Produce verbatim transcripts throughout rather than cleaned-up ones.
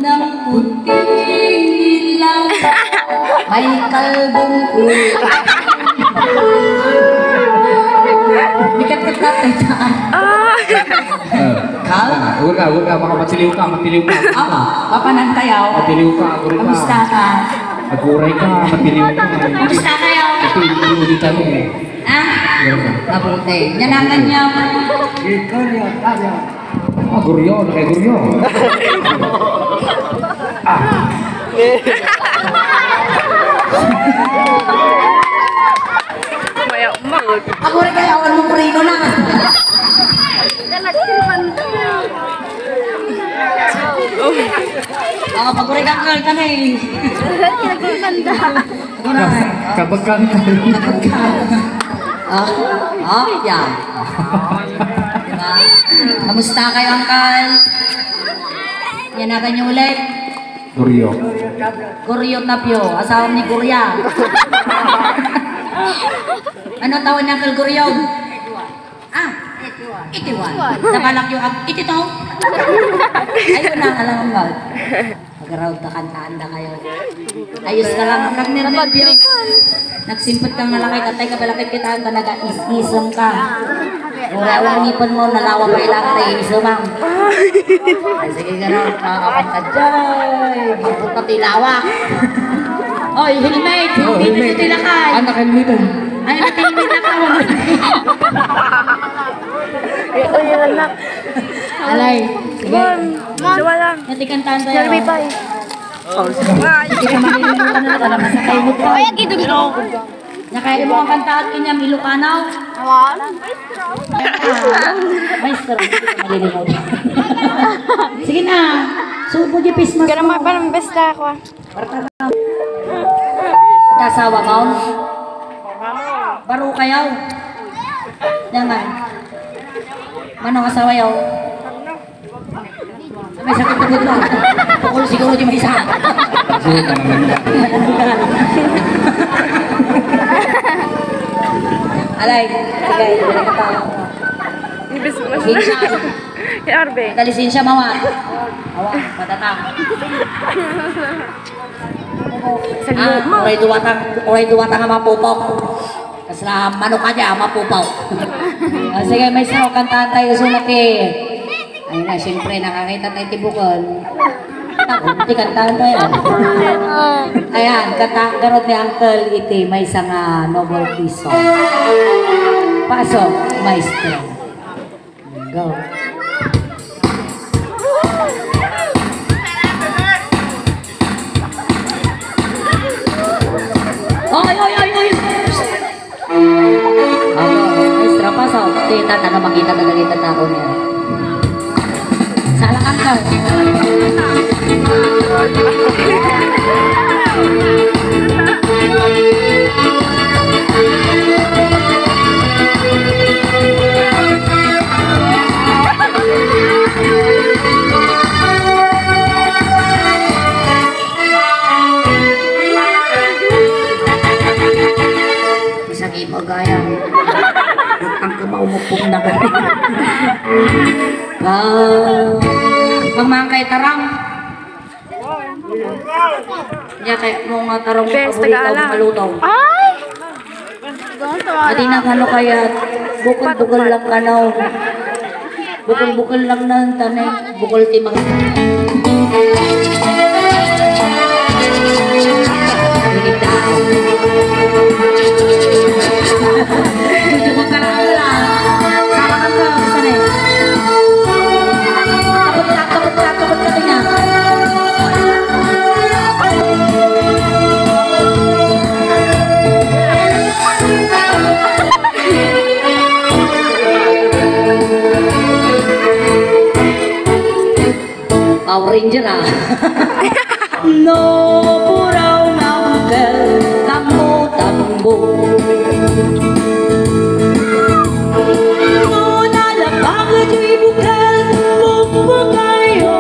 Ang puting dila, may kalbong ulo. Mikat-kat natin dyan. Ah. Kal? Huwag ka, huwag ka, baka matiliw ka, matiliw ka. Ama, papanantayaw. Matiliw ka, aguray ka. Kamusta ka? Aguray ka, matiliw ka. Kamusta kayo? Ito, ito, ito, ito, eh. Ah? Aguray ka. Mabuti. Nanakan niyo. Ikaw niya, kaya. Ah, guryo, nakay guryo. Ah. Maya, umawag. Ako rin kaya, awan mo preno na. Ah, pag-uri kang kal ka na eh. Ako na eh. Kabag ka ang kal. Ah, ah, yan. Diba? Kamusta kayo, Uncle? Yan na kayo ulit. Guryo. Guryo Tapio, asawa ni Gurya. Ano tawag ni Uncle Guryo? Ah, itiwan. Nabalak yung ag-, iti to? Ayun na, alam mo. Magaraw ta, kantaan da kayo. Ayos ka lang, kag nervous. Nagsimpot ka nga lakay, katay ka balakit kita, ang naga-is-isong ka. Wala, wala ngipon mo, nalawa pa ilang tayo, isumang. Ay, sige, gano'n, makakapantad, jay. Mapunta tilawa. Oy, helmet, Oh, helmet, helmet. Ito lakay. Anak, helmet, eh. Ay, anak, helmet na ka, wala. Uy, anak. Alay. Sige. Mom, mom. Dua lang. Natikantahan tayo. Sorry, bye. Oh, sige. Hindi ka malilimutan na talaga sa kayo. Kaya gidong ko. Nakain mo ang kantahan kanyang Ilocano? Awan. Maestro, hindi ka malilimutan. Sige na. Subo di pismas. Pero mo. Magpanambes na ako, ah. Kasawa mo? Baro kayo. Naman. Manong asawa yaw? May sakit na mo. Pukul siguro di may isa. Alay, alay, alay, alay. Ibis mo. Lisensya. Kay Arbe. Ada lisensya, mawa. Awa, matata. Sa Ah, loob mo. Uray duwata, uray duwata nga mapupok. Kasla manok ka dyan, mapupok. Ah, sige, maestro, kantahan tayo, sunat eh. Ayun na, siyempre, nakakita tayo ti bukol. Tapos, ti kantahan tayo. Ayan, kanta, garod ni Uncle iti, maysa nga noble piso. Pasok, maestro. Go. Oy, oy, oy, oy! Ano, extra pa sa kita, ano, makita na, nakita na ako niya. Sala ka, Uncle. Isang imo gayam. Ang kamaumupong na ka. Ah, pamangkay tarang. Nya kay mo nga tarong Best paborito taga-alam. Maluto. Ay! Adi na kano kaya bukol-bukol lang kano. Bukol-bukol lang nan tanay. Bukol ti mga Power Ranger, ah. No puraw nga bukel, tambo-tambo. No nalabag di bukel, bukbukayo.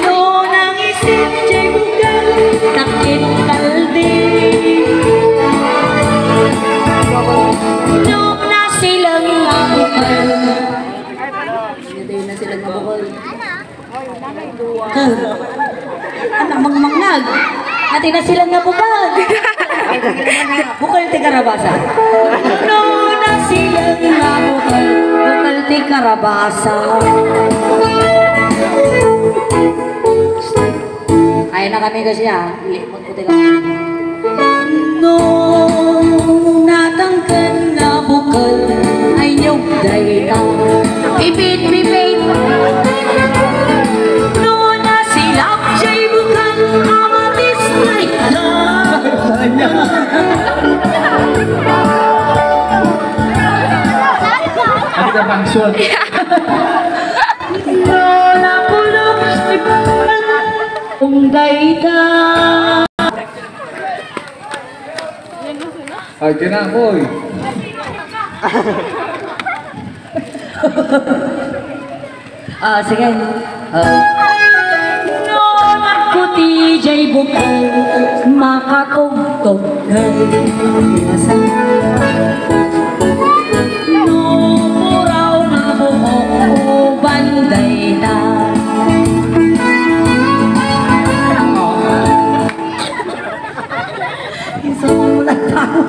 No nangisit jay bukel, takit kaldi. No nas Ken, anak mangmangngag. Ati nasilang nga bukal. Bukal ti karabasa. No, nasilang nga bukal. Bukal ti karabasa. Kaya na kami kasi, ah. Ilikot ko ti kami. No, natangken nga bukal, ay niyog dayta. Ipit, pipit. No, nasilap jay bukal, amatis dayta. Ano ka function? No, napulot, ipit, kung dayta. Ay, kinapoy. Ah, sige. Ah. No, ako ti jay bukal, makatugtog kay. No, puraw nga buok, uban dayta. Iso mo lang tao.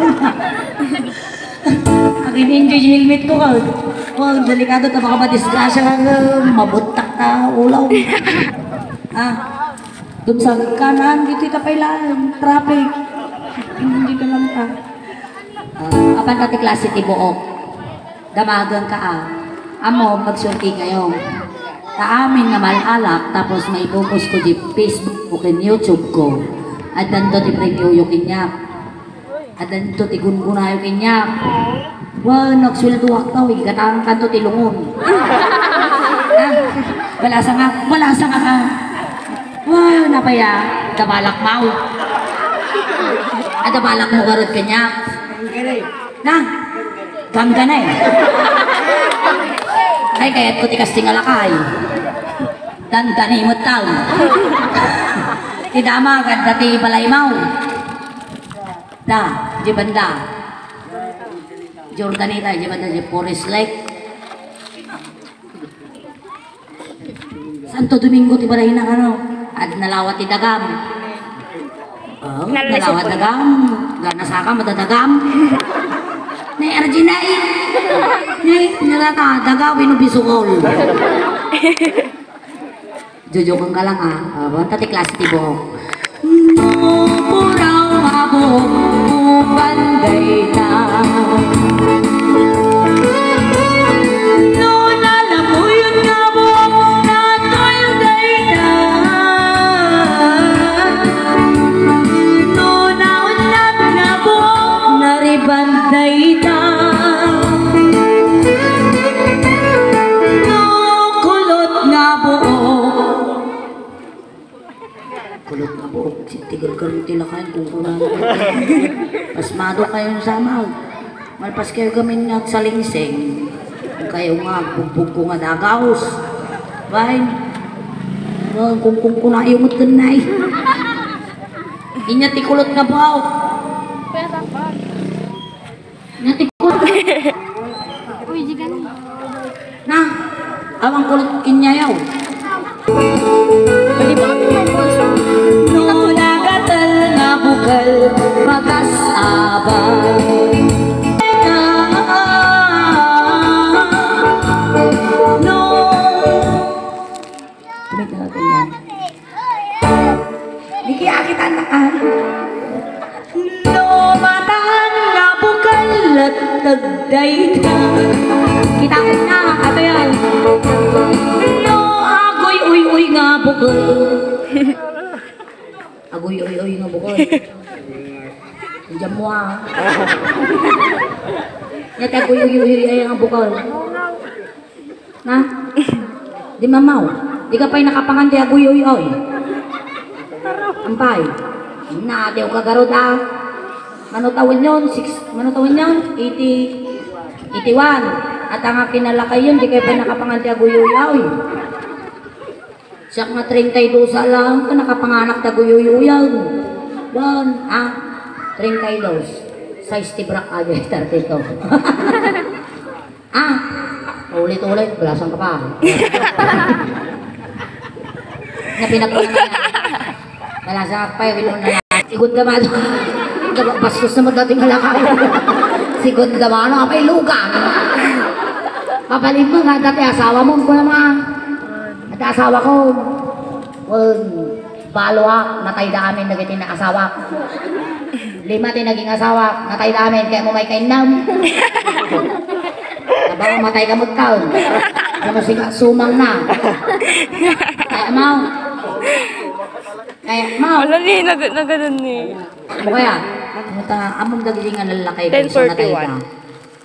Agin-enjoy yung helmet ko, ah. Oh, delikado ta, baka madisgrasya ka, ah, mabuttak ta, ulaw. Ah, dun sa kanan, dito ka pa ilan, traffic. Hindi ka lang ka. Ah, apan dati klase ti buok. Damagen ka, ah. Amo, magsulti kayo. Ta amin nga mal-alak, tapos maipopost ko di Facebook ko ken YouTube ko. Addanto ti premioyo kaniak. Addanto ti gungunayo kaniak. Wen, nagsueldoak ta, igatan kanto ti lungon. Ah, balasa nga, balasa nga ka. Wen, napaya, dabalak mo. Adabalak mo garud kaniak. Na, gangganay. Ay, kayat ko ti kasting alakay. Dandani met taon. Ti dama, ganda ti balay mo. Da, di banda. Jordanita, di banda, di Forest Lake. Santo Domingo ti balayna, ano? Ad nalawa ti dagam. Oh, nalawa dagam. Gana saka madadagam. Nay, Arjuna, eh. Nay, nalata, dagaw, ino bisukol. Jojoken ka lang, ah. Ah, basta ti klase ti buok. No, puraw nga buok, uban dayta. No, nalamuyot nga buok, natol dayta. No, naunat nga buok, nariban dayta. No, kulot nga buok. Kulot nga buok, ti gargaro ti lakay, kung kunana. Pasmado kayo sa mag. Malpas kayo gamin nga agsalingsing. Kung kayo nga, bugbog ko nga dagaos. Bay, kung, kung kunayo met ken nay. Inya ti kulot nga buok. Natikot. Uy, di gani. Na, awan kulot kinyayaw. No nagatal nga bukal, bakas abal. No. Kumit na natin yan. Di kaya kita na, ah. No, mataan nga bukal at tagdayta. Kita ko na, ato yan. No, agoy uy-uy nga bukal. Agoy uy-uy nga bukal. Diyan mo, ah. Yan, agoy uy-uy nga bukal. Na? Di mamaw. Di ka pa'y nakapangan ti aguy-uy-uy. Ampay. Na, di ka garod, ah. Mano tawen yon? Six, mano tawen yon? Eighty, eighty-one. At ang akin na lakay yun, di ka pa'y nakapangan ti aguy-uy-uy. Siak nga treinta y dos lang, ka nakapanganak ti aguy-uy-uy. One, ah, treinta y dos. Size ti brak, ah, thirty-two. Ah! Ulit-ulit, balasan ka pa. Pinagkunan niya. Wala sa pay, wino na lang. Sigod ka ba? Bastos naman dati nga lakaw. Sigod ka ba? Ano ka pa ilugan? Pabalin mo nga, dati asawa mo, ko naman. Dati asawa ko. Well, balo, ah, matay da amin dagiti naasawa. Lima ti naging asawa, matay da amin, kaya mo may kainam. Aba, matay ka magkaon. Ano siga, sumang na. Kaya mo. Kaya mo. Wala ni, nag-, naganon ni. Ano kaya? Ano ta, among dagiti nga lalaki, ten forty-one.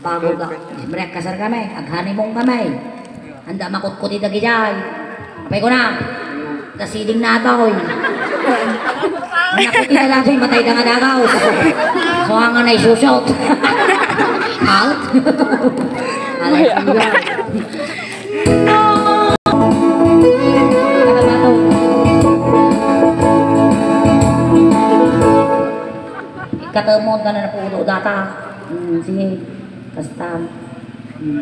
Bago ka, siyempre, agkasar kami, ag-honeymoon kami. Anda makutkuti dagidiay. Apay ko na, kasiding na ito, oy. Nakuti na dati, matay na nga dagaw. So, ang nga naisusot. Out. Alas, Ikatemon ka na napulo data. Mm, sige. Kasta. Hmm.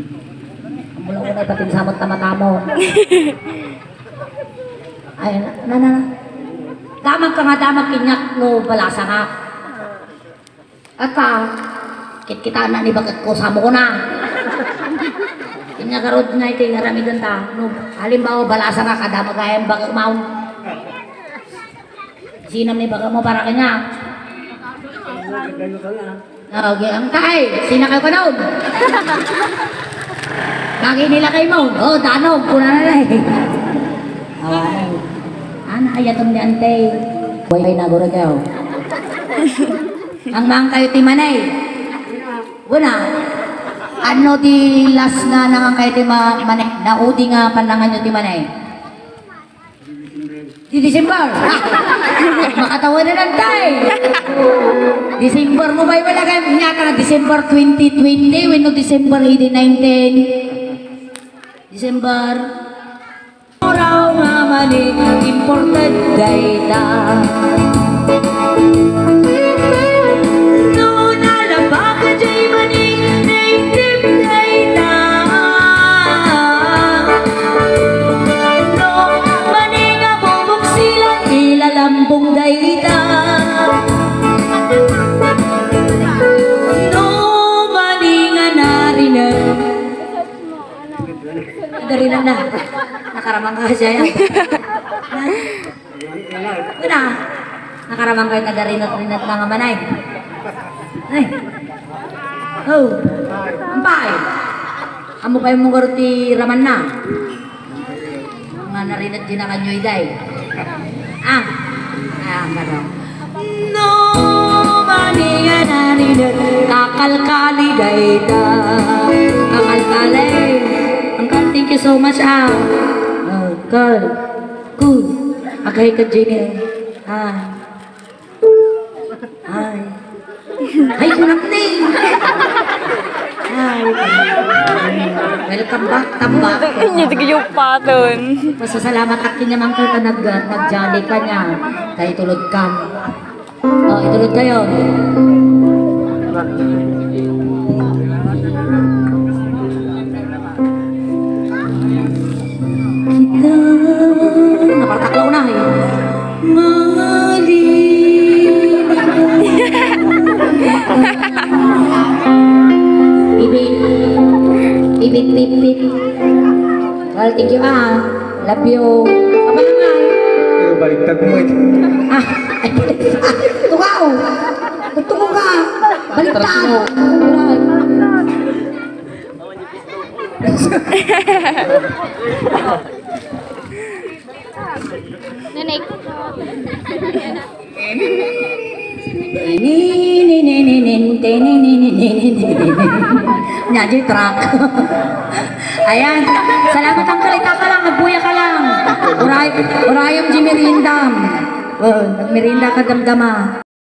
Ang mula ko na ipatinsamot na mata mo. Ay, na, na, na. Damag ka nga, damag kinyak no balasangak. At ka, kitkita na ni baket ko, samo ko na. Kinyagarod nga iti aramiden ta. No, halimbawa, balasangak, kada magayan baket maun. Sinam ni baga mo para kanya. Okay, ang tay, sina kayo kanon? Bagay nila kay mo. Oh, danog, kuna na na eh. Awan. Ana, ayatom ni ante. Buhay na guro kayo. Ang mang kayo ti manay. Una, ano ti last nga nangan kayo ti ma-, manay? Naudi nga panangan nyo ti manay? Di December. Makatawa na lang tayo. December mo ba yung malagay? Nga ka na December twenty twenty, wenno December eighteen nineteen? December. Oraw nga mani, imported data. No nalabak a Germany, native data. No mani nga bubuk silang ilalambong data. No mani nga narinan. Narinan na. Nakaramang ka siya yan. Kuna, nakaramang kayo nagarinat-rinat na nga manay. Ay. Oh. Ampay. Amo kayo mong ti raman na. Nga narinat di na kanyo, iday. Ah. Ah, ang gano'n. No, mani nga narinat, kakalkali dayta. Kakalkali. Uncle, thank you so much, ah. Oh, call. Cool. Agay ka, Jenny. Hi. Hi. Hi, good evening. Hi. Welcome back, tambak. Inya, sige, yung pattern. Masasalamat ak kanya, Uncle, ta nag-, nag-jolly ka niya. Kay tulod ka. Oh, itulog kayo. Kita. Napartaklaw na eh. Mali. Ibig. Ibig, big, big. Well, thank you, ah. Love you. Apa naman? Eh, baliktad mo eh. Ah, ay, baliktad. Ito ka, oh. Ito ko ka. Baliktad. Nenek. Nya, di truck. Ayan. Salamat, Uncle. Ita ka lang. Agbuya ka lang. Uray, urayam di meriendam. Oh, nagmerienda ka damdama.